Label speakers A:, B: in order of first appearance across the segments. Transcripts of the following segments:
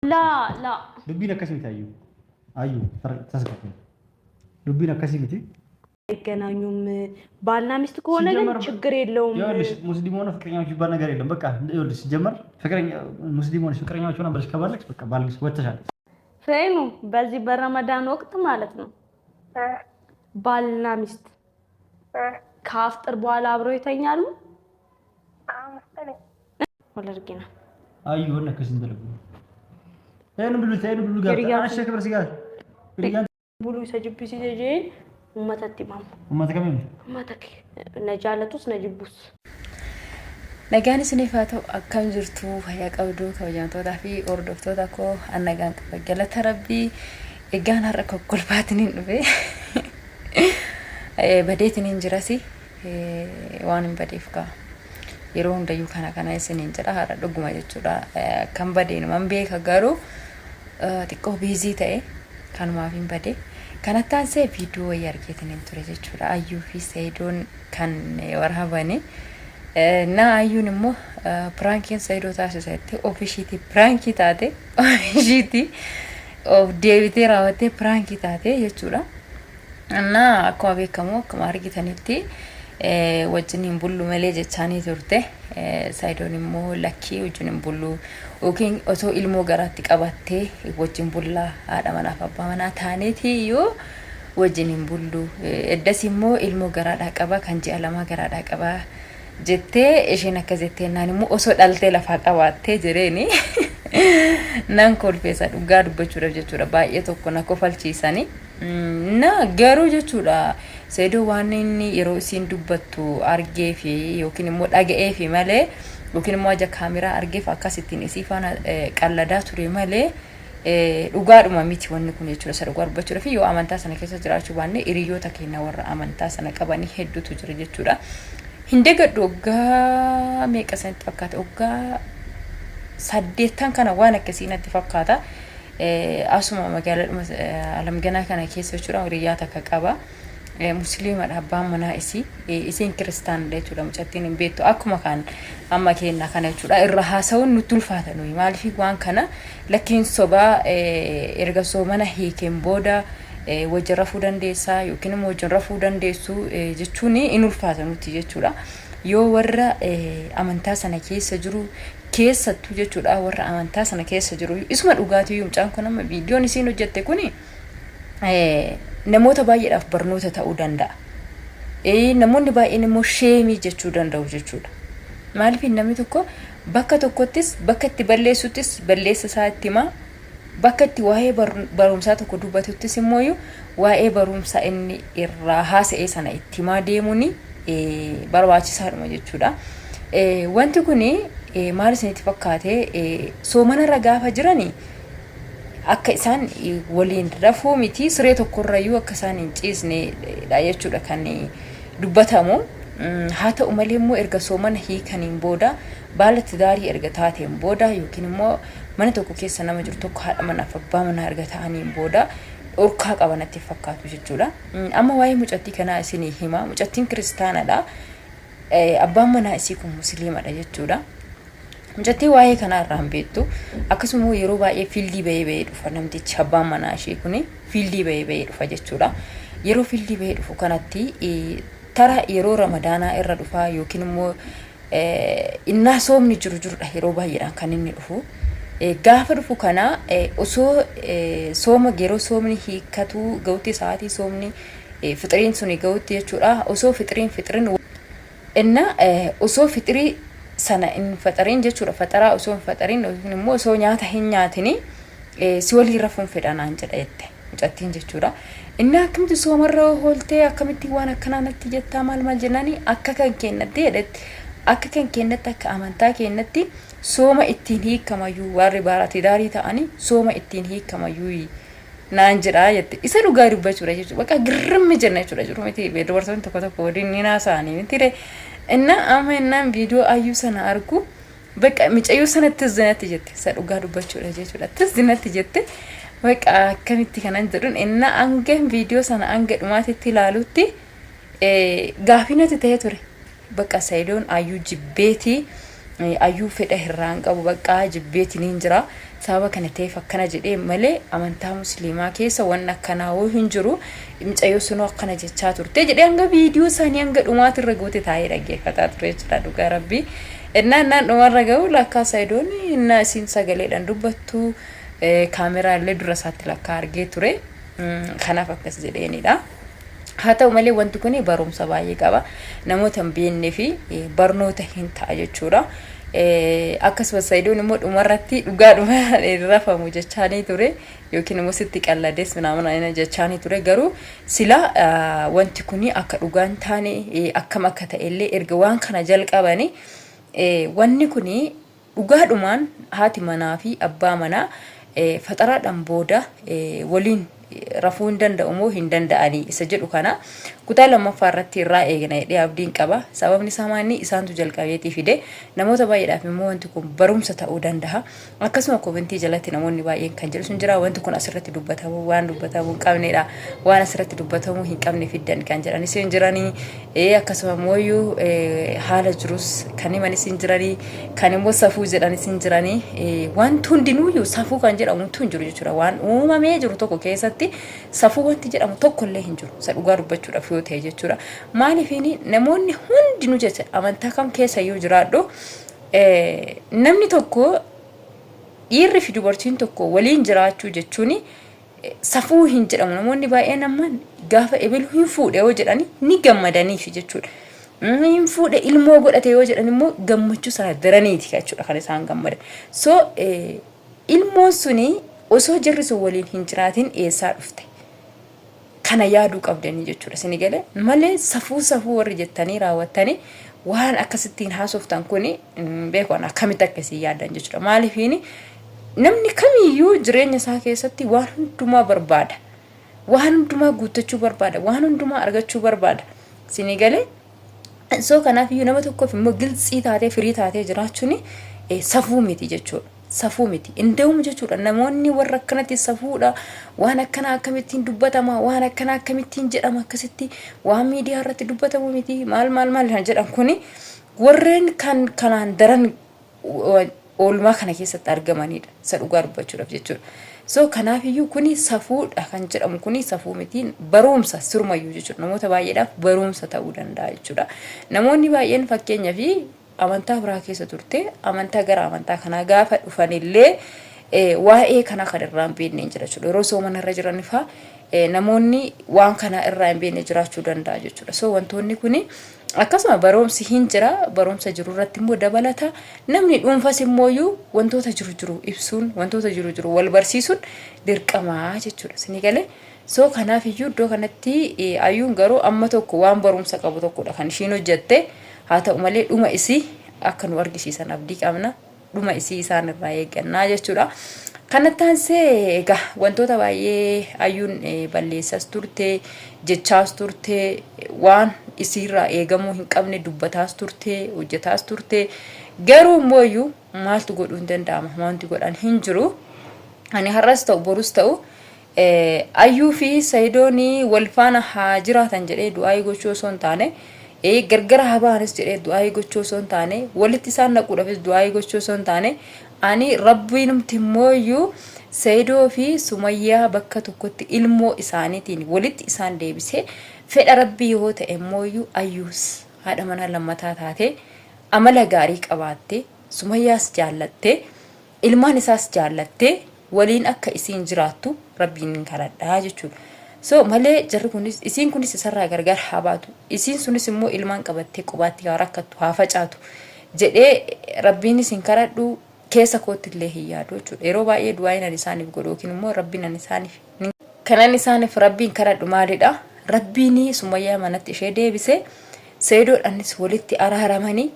A: Laa laa.
B: Dubbiin akkasii miti Ayyuu. Ayyuu tasgabbii. Dubbiin akkasii miti.
A: አይገናኙም። ባልና ሚስት ከሆነ ግን
B: ሲጀመር
A: ችግር የለውም።
B: ይኸውልሽ ሙስሊም ሆነ ፍቅረኛዎች የሚባል ነገር የለም። በቃ ይኸውልሽ ሲጀመር ፍቅረኛ ሙስሊም ሆነሽ ፍቅረኛዎች ሆነ ብለሽ ከባለግሽ በቃ ባልሽ ወጥተሻል።
A: ፈይኑ በዚህ በረመዳን ወቅት ማለት ነው ባልና ሚስት ከአፍጥር በኋላ አብረው ይተኛሉ። ወለርጊና
B: Ayyuu wanni akkasii hin dalagu. Een bilbil ta'een bilbil gaafata. Ana ishee kibira si gaafata. Hiriyyaan
A: Bulu isa jibbisiise jeen uummatatti himamu.
B: Uummata kamiin?
A: Uummata na jaalatus na jibbus.
C: Nagaan isiniif haa ta'u, akkam jirtu? Fayyaa qabdu? Kabajamtootaa fi hordoftoota koo, an nagaan qaba, galata Rabbii. Egaan har'a kokkolfaatiniin dhufe, badeetiniin jirasi waan hin badeef kaa yeroo hundayyuu kana kana isiniin jedha. Har'a dhuguma jechuudha kan badeenuman beeka, garuu xiqqoo busy ta'e, kanumaaf hin bade. Kanatti aansee viidiyoo wayii argeetiniin ture jechuudha, Ayyuu fi Sayidoon kan waraabani. Na Ayyuun immoo prankiin Sayidoo taasisetti ofishiitii prankii taate, ofishiitii of deebitee raawwattee prankii taate jechuudha. Na akkuma beekamu, akkuma argitanitti, wajjin hin bullu malee jechaanii turte. Sayidoon immoo lakkii, wajjin hin bullu, yookiin osoo ilmoo garaatti qabattee wajjin bullaa, haadha manaaf abbaa manaa taaneeti yoo wajjin hin bullu, eddas immoo ilmoo garaadhaa qaba, kan ji'a 2 garaadhaa qaba jettee. Isheen akkas jettee naan immoo osoo dhaltee lafaa qabaattee jireeni nan kolfeessa, dhugaa dubbachuudhaaf jechuudha, baay'ee tokko na kofalchiisanii. Na garuu jechuudha, Seedoo waan inni yeroo isiin dubbattu argee fi yookiin immoo dhaga'ee fi malee, yookiin immoo aja kaameraa argeef akkasittiin isii faana qalladaa ture malee, dhugaadhuma miti wanni kun jechuudha. Isa dhugaa dubbachuudha fi yoo amantaa sana keessa jiraachuu baanne, hiriyoota keenya warra amantaa sana qabanii hedduutu jira jechuudha. Hin dagadhu, waggaa meeqa sanatti fakkaata, waggaa 8 kana waan akkasii natti fakkaata. Asuma magaalaadhuma Alamganaa kana keessa jechuudha, hiriyaa takka qaba. Musliimadha abbaan manaa isii, isiin kiristaanadha jechuudha. Mucattiin hin beektu, akkuma kan amma keenya kana jechuudha. Irra haasa'uun nutti ulfaata nuyi, maaliif waan kana lakkiin sobaa, erga soomana hiikeen booda wajjin rafuu dandeessaa yookiin immoo wajjin rafuu dandeessu jechuun in ulfaata nuti jechuudha. Yoo warra amantaa sana keessa jiru keessattuu jechuudha, warra amantaa sana keessa jiru isuma dhugaatii. Mucaan kun amma viidiyoon isiin hojjette kuni namoota baay'eedhaaf barnoota ta'uu danda'a. Namoonni baay'een immoo shame jechuu danda'u jechuudha. Maaliif namni tokko bakka tokkottis, bakka itti balleessuttis balleessa isaa itti himaa, bakka itti waa'ee barumsaa tokko dubbatuttis immoo waa'ee barumsaa inni irraa haasa'e sana itti himaa deemuun barbaachisaadhuma jechuudha. Wanti kun maal isinitti fakkaate? Soomanarra gaafa jirani akka isaan waliin rafuu miti, siree tokkorrayyuu akka isaan hin ciisnedha jechuudha kan dubbatamu. Haa ta'u malee immoo erga soomana hiikaniin booda, baala tidaarii erga taateen booda, yookiin immoo mana tokko keessa nama jiru tokko haadha manaaf abbaa manaa erga ta'aniin booda dhorkaa qaba natti fakkaatu jechuudha. Amma waa'ee mucattii kanaa isinii hima. Mucattiin kiristaanadha. Abbaan manaa isii kun musliimadha jechuudha. Mucattiin waa'ee kanaa irraa hin beektu. Akkasuma yeroo baay'ee field bahee bahee dhufa namtichi abbaan manaa ishee kuni, field bahee bahee dhufa jechuudha. Yeroo field bahee dhufu kanatti tara yeroo Ramadaanaa irra dhufa, yookiin immoo innaa soomni jiru jirudha yeroo baay'eedhaan kan inni dhufu. Gaafa dhufu kana osoo sooma, yeroo soomni hiikkatu gahutti, sa'aatii soomni fixiriin suni gahutti jechuudha. Osoo fixiriin fixiriin inna osoo fixirii sana hin faxariin jechuudha, faxaraa osoo hin faxariin yookiin immoo osoo nyaata hin nyaatini si waliin rafuun fedha naan jedha jette mucattiin jechuudha. Inni akkamitti soomarra ooltee, akkamitti waan akkanaa natti jettaa, maal maal jennaani, akka kan kennatti jedhetti, akka kan kennatti, akka amantaa kennatti sooma ittiin hiikamayyuu, warri baarati ta'anii sooma ittiin hiikamayyuu naan jedhaa jette. Isa dhugaa dubbachuudha jechuudha. Bakka girrimmi jenna jechuudha, jiru miti, dubartoonni tokko tokko waliin ni naasa'anii miti. Inna amma innaan viidiyoo Ayyuu sana argu, bakka micayyoo sana tizzinatti jette. Isa dhugaa dubbachuudha jechuudha, tizzinatti jette. Bakka akkamitti kanan jedhuun, inna hanga viidiyoo sana hanga dhumaatitti ilaalutti gaafii natti ta'ee ture. Bakka Sayidoon Ayyuu jibbeetii Ayyuu fedha irraa hin qabu baqqaa jibbeetiniin jira. Sababa kana ta'eef akkana jedhee malee amantaa musliimaa keessa wanni akkanaa hoo hin jiru. Mucayyoo sunoo akkana jechaa turte jedhee hanga viidiyoo isaanii hanga dhumaati irra goote taa'ee dhaggeeffataa ture jechuudha dhugaa rabbii. Innaa innaan dhumarra ga'u lakkaa Sayidoon innaa isiin sagaleedhaan dubbattu kaameraa illee dura isaatti lakkaa argee ture. Kanaaf akkas jedheenidha. Haa ta'u malee wanti kun barumsa baay'ee qaba. Namoota hin beeknee fi barnoota hin ta'a jechuudha. Akkasumas Sayidoon immoo dhumarratti dhugaadhuma hin rafamu jechaanii ture yookiin immoo sitti qallades minaamin jechaanii ture garuu sila wanti kun akka dhugaa hin taane akkam akka ta'ellee erga waan kana jalqabanii wanni kun Dhugaadhumaan haati manaa fi abbaa manaa faxaraadhaan booda waliin rafuu hin danda'u moo hin danda'anii isa jedhu kana kutaa lammaffaa irratti irraa eegna jedhee abdiin qaba. Sababni isaa maanni isaantu jalqabeetii fide namoota baay'eedhaaf immoo wanti kun barumsa ta'uu danda'a. Akkasuma komentii jalatti namoonni baay'een kan jedhu sun jira wanti kun asirratti dubbatamuu waan dubbatamuu hin qabnedha waan asirratti dubbatamuu hin qabne fiddan kan jedhanis hin jiranii Akkasuma immoo haala jirus kan himanis hin jiranii kan immoo safuu jedhanis hin jiranii wanti hundinuuyyuu safuu kan jedhamu hin jiru jechuudha. Waan uumamee jiru tokko keessatti safuu wanti jedhamu tokko illee hin jiru. Isa dhugaa dubbachuudhaaf yoo ta'e jechuudha. Maaliif namoonni hundinuu jecha amantaa kam keessa iyyuu jiraadhu namni tokko dhiirri fi dubartiin tokko waliin jiraachuu jechuun safuu hin jedhamu. Namoonni baay'een amma gaafa ebelu hin fuudhe yoo jedhani ni gammadaniif jechuudha. Hin fuudhe ilmoo godhate yoo jedhan immoo gammachuu sana daraniiti jechuudha kan isaan gammadan. So ilmoon suni osoo jarri sun waliin hin jiraatin eessaa dhufte? Kana yaaduu qabdanii jechuudha. Isin galee malee safuu safuu warri jettanii raawwattanii waan akkasittiin haasoftan kuni beeku an akkamitti akkasii yaadan jechuudha. Maaliifiini namni kamiyyuu jireenya isaa keessatti waan hundumaa barbaada. Waan hundumaa guuttachuu barbaada. Waan hundumaa argachuu barbaada. Isin galee so kanaaf iyyuu nama tokkoof immoo giltsii taatee firii taatee jiraachuun safuu miti jechuudha. Safuu miti. Inda'um jechuudha namoonni warra akkanatti safuudha waan akkanaa akkamittiin dubbatama waan akkanaa akkamittiin jedhama akkasitti waan miidiyaa irratti dubbatamu miti maal maal maal kan jedhan kuni warreen kan kanaan daran oolmaa kana keessatti argamanidha. Isa dhugaa dubbachuudhaaf jechuudha. So kanaafiyyuu kuni safuudha kan jedhamu kuni safuu miti barumsa sirumayyuu jechuudha. Namoota baay'eedhaaf barumsa ta'uu danda'a jechuudha. Namoonni baay'een fakkeenyaaf amantaa biraa keessa turte amantaa gara amantaa kanaa gaafa dhufanillee waa'ee kanaa kan irraa hin beekne hin jira jechuudha. Yeroo soomana irra jiran faa namoonni waan kana irraa hin beekne jiraachuu danda'a jechuudha. So wantoonni kuni akkasuma barumsi hin jira barumsa jiru irratti immoo dabalata namni dhuunfas immooyyuu wantoota jiru jiru ibsuun wantoota jiru jiru wal barsiisuun dirqamaa jechuudha. Isinii galee so kanaaf iyyuu iddoo kanatti ayyuun garuu amma tokko waan barumsa qabu tokkodha kan ishiin hojjette. Haa ta'u malee dhuma isii akka nu argisiisan abdii qabna. Dhuma isii isaan irraa eeggannaa jechuudha. Kanatti aansee egaa wantoota baay'ee ayyuun balleessas turte, jechaas turte, waan isiirraa eegamuu hin qabne dubbataas turte, hojjetaas turte. Garuu immoo iyyuu maaltu godhuu hin danda'ama? Wanti godhan hin jiru. Ani har'as ta'u borus ta'u Ayyuu fi Sayidoon wal faana haa jiraatan jedhee du'aayii gochuu osoo hin taane, gargar haa ba'anis jedhee du'aayii gochuu osoo hin taane, walitti isaan naquudhaafis du'aayii gochuu osoo hin taane, ani Rabbiinumti immooyyuu Sayidoo fi Sumayyaa bakka tokkotti ilmoo isaaniitiin walitti isaan deebisee fedha Rabbii yoo ta'e immooyyuu Ayyuus haadha manaa lammataa taatee amala gaarii qabaattee Sumayyaas jaallattee Ilmaan isaas jaallattee waliin akka isiin jiraattu Rabbiin nin kadhadha jechuudha. So malee jarri kunis isiin kunis isarraa gargar haa baatu. Isiin sunis immoo ilmaan qabattee qubaatti haa rakkattu haa facaatu jedhee Rabbiinis hin kadhadhu keessa kootti illee hin yaadu jechuudha. Yeroo baay'ee du'aayin ani isaaniif godhu yookiin immoo Rabbiin ani isaaniif kanan isaaniif Rabbiin kadhadhu maalidha? Rabbiin Sumayyaa manatti ishee deebise Sayidoodhaanis walitti araaramanii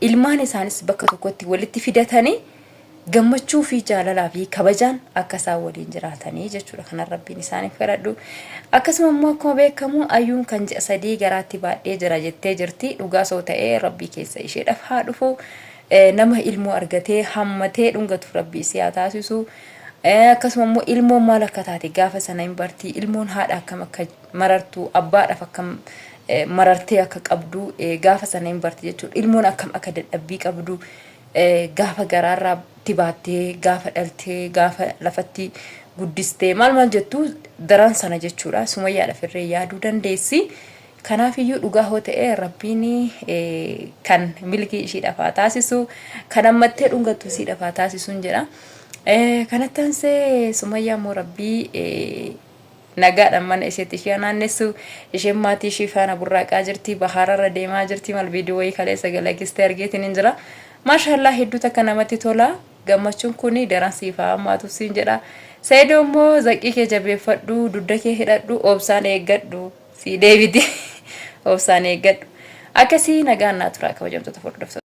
C: Ilmaan isaanis bakka tokkotti walitti fidatanii gammachuu fi jaalalaa fi kabajaan akka isaan waliin jiraatanii jechuudha. Kanan Rabbiin isaaniif kadhadhu. Akkasuma immoo akkuma beekamu ayyuun kan ji'a 3 garaatti baadhee jira jettee jirti. Dhugaa soo ta'ee Rabbii keessa isheedhaaf haa dhufu. Nama ilmoo argatee hammatee dhungatu Rabbii isii haa taasisu. Akkasuma immoo ilmoon maal akka taate gaafa sana hin barti. Ilmoon haadha akkam akka marartu abbaadhaaf akkam marartee akka qabdu gaafa sana hin barti jechuudha. Ilmoon akkam akka dadhabbii qabdu Gaafa garaarraa itti baattee gaafa dhaltee gaafa lafatti guddistee maal maal jettu daran sana jechuudha. Sumayyaadhaaf irree yaaduu dandeessi. Kanaafiyyuu dhugaa hoo ta'e Rabbiin kan milkii ishiidhaaf haa taasisu, kan ammattee dhungattu isiidhaaf haa taasisuun jedha. Kanatti aansee Sumayyaa immoo Rabbii nagaadhaan mana isheetti ishee naannessu. Isheen maatii ishii faana burraaqaa jirti, bahaararra deemaa jirti, mal viidiyoo wayii kaleessa galakkistee argeetiin hin jira. Maashaallah, hedduu takka namatti tola. Gammachuun kun daran siif haa hammaatu siin jedha. Saidoo immoo zaqii kee jabeeffadhu, dugda kee hidhadhu, obsaan eeggadhu. Sii deebiti, obsaan eeggadhu. Akkasii nagaan naa turaa, kabajamtoota hordoftoota.